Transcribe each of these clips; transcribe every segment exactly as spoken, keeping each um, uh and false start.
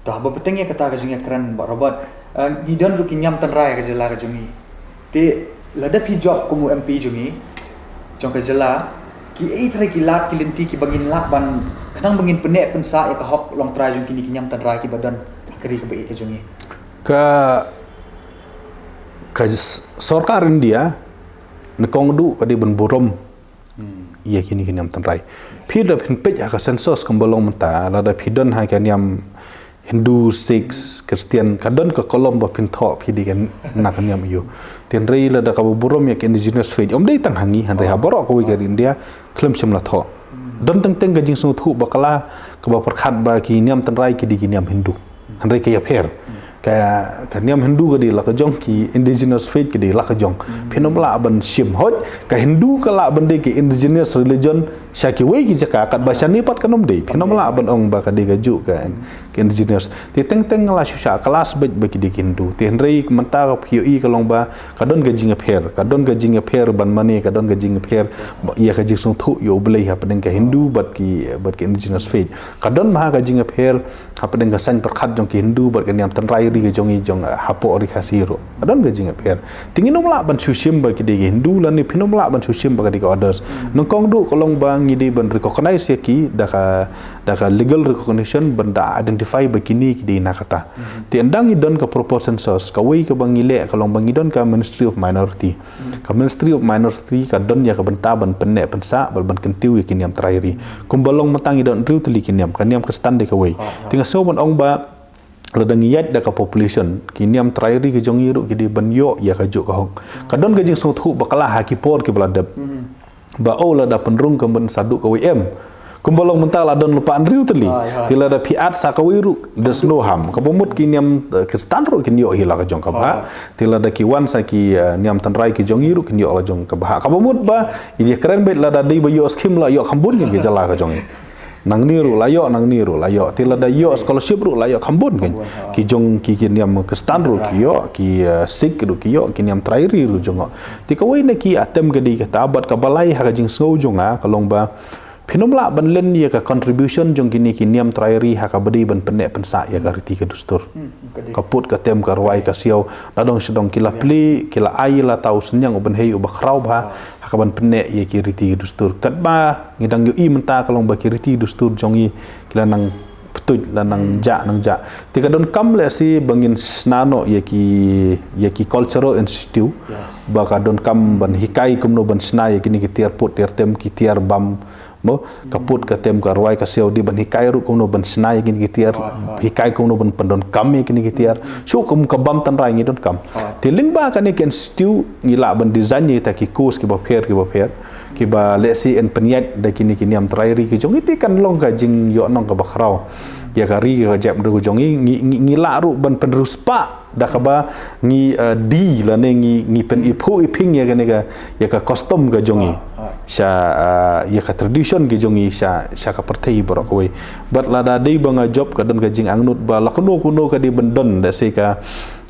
To haba pyrteng ïa kata ka jingïakren, Bah Robert, eh, ngi don ruh ki niam tynrai ka jylla ka jong ngi. Te lada phi jop kum u M P jong ngi, jong ka jylla, ki ei trai ki lad ki lynti kiba ngin lah ban, khnang ba ngin pynneh pynsah ïa ka hok longtrai jong kine ki niam tynrai kiba don ha ka ri kaba ïeit ka jong ngi. Ka, ka s-, sorkar India, nyngkong duh ka dei ban burom ïa kine ki niam tynrai. Phi da phin peit ha ka census kumba long mynta, lada phi don ha ka niam Hindu, Sikhs, Christian, ka don ka kolom ba phin thoh phi dei ka na ka niam aiu. Te hynrei lada kaba burom ïa ka indigenous faith, ym dei tang ha ngi, hynrei ha baroh kawei ka ri India, khlem shym la thoh. Don teng teng ka jingsngewthuh bakla kaba pyrkhat ba ki niam tynrai ki dei ki niam Hindu. Hynrei ka ïapher. Ka, ka niam Hindu ka dei la ka jong, ki indigenous faith ka dei la ka jong. Phin ym lah ban shim. Hooid, ka Hindu ka lah ban dei ka indigenous religion sha kiwei ki jaka, katba shane pat kan ym dei. Phin ym lah ban ong ba ka dei kajuh ka, ka indigenous. Te teng teng la shu shah clash beit ba ki dei ki Hindu. Te hynrei mynta ka phi ïohi ka long ba ka don ka jingïapher, ka don ka jingïapher ban mane, ka don ka jingïapher ïa ka jingsngewthuh ïa U Blei hapdeng ka Hindu bad ki, bad ki indigenous faith. Ka don bha ka jingïapher hapdeng ka saiñ pyrkhat jong ki Hindu bad ka niam tynrai ri ka jong ngi jong, eh, hapoh ri Khasi ruh. Ka don ka jingïapher. Te ngin ym lah ban shu shim ba ki dei ki Hindu lane phin ym lah ban shu shim ba ki dei ki others. Nyngkong duh ka long ba ngi dei ban recognize ïa ki da ka, da ka legal recognition, ban da identify ba kine ki dei na kata. Te ynda ngi don ka proper census, kawei kaba ngi leh ka long ba ngi don ka Ministry of Minority. Ka Ministry of Minority ka don ïa ka bynta ban pynneh pynsah bad ban kyntiew ïa ki niam tynrai ri. Kumba long mynta ngi don hynriew tylli ki niam, ka niam Khristan dei kawei. Te nga sngew ban ong ba lada ngi ïaid da ka population, ki niam tynrai ri ka jong ngi ruh ki dei ban ïoh ïa kajuh ka hok. Ka don ka jingsngewthuh bakla ha ki por kiba la dep. Ba oh, lada pynrung ka mut sa duh kawei em. Kumba long mynta la don lypa hynriew tylli. Te lada phi add sa kawei ruh, there's no harm. Kaba mut ki niam, eh, Khristan ruh kin ïoh hi la ka jong ka bha. Te lada ki wan sa ki, eh, niam tynrai ki jong ngi ruh kin ïoh la jong ka bha. Kaba mut ba ïa kren beit, lada dei ba ïoh scheme la ïoh kham bun ki jylla ka jong ngi. Nangne ruh la ïoh, nangne ruh la ïoh. Te lada ïoh scholarship ruh la ïoh kham bun ki. Ki jong ki, ki niam Khristan ruh ki ïoh, ki, eh, Sikh ruh ki ïoh, ki niam tynrai ri ruh jong ngi. Te kawei na ki attempt ka dei kata, bad kaba lai ha ka jingsngew jong nga ka long ba phin ym lah ban len ïa ka contribution jong kine ki niam tynrai ri ha kaba dei ban pynneh pynsah ïa ka riti ka dustur. Ka put ka tem ka rwai ka siaw, na dong sha dong ki la plie, ki la ai la tau synñiang u bynhei uba khraw bha ha kaban pynneh ïa ki riti ki dustur. Katba ngi dang ïohi mynta ka long ba ki riti ki dustur jong ngi ki la nang pyntuid, la nang jah, nang jah. Te ka donkam lehse ba ngin shna noh ïa ki, ïa ki cultural institute. Ba ka donkam ban hikai kumno ban shna ïa kine ki tiar put tiar tem, ki tiar bam, mo, ka put ka tem ka rwai ka siaw, dei ban hikai ruh kumno ban shna ïa kine ki tiar, hikai kumno ban pyndonkam ïa kine ki tiar. Shuh kum ka bam tynrai ngi donkam. Te lyngba kane ka institute ngi lah ban design ïa kita ki course kiba pher kiba pher, kiba lehse yn pynïaid da kine ki niam tynrai ri ki jong ngi, te kan long ka jingïohnong kaba khraw ïa ka ri ka jaitbynriew ka jong ngi. Ngi, ngi, ngi lah ruh ban pynriewspah da kaba ngi, eh, die lane ngi, ngi pyniphuh iphieng ïa kane ka, ïa ka custom ka jong ngi. Sha, eh, ïa ka tradition ka jong ngi sha, sha ka pyrthei baroh kawei. Bad lada dei ba nga jop ka don ka jingangnud ba la kano kano ka dei ban don, lehse ka,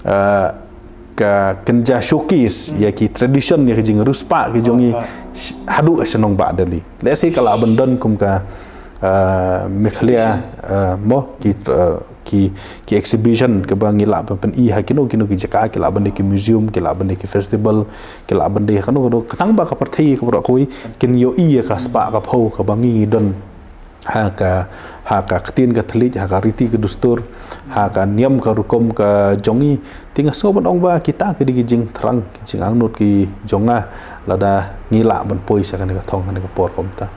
eh, ka kynja showcase ïa ki tradition, ïa ka jingriewspah ka jong ngi haduh sha nongbah Delhi. Lehse ka lah ban don kum ka, eh, Meghalaya, eh, mo, ki, eh, ki, ki exhibition kaba ngi lah ban pyni ha kino kino ki jaka, ki lah ban dei ki museum, ki lah ban dei ki festival, ki lah ban dei ha kano kano, khnang ba ka pyrthei ka baroh kawei kin ïohi ïa ka spah ka phew kaba ngi ngi don ha ka, ha ka ktien ka thylliej, ha ka riti ka dustur, ha ka niam ka rukom ka jong ngi. Te nga sngew ban ong ba kita ki dei ki jingthrang, ki jingangnud ki jong nga lada ngi lah ban poi sha kane ka thong, kane ka por kumta.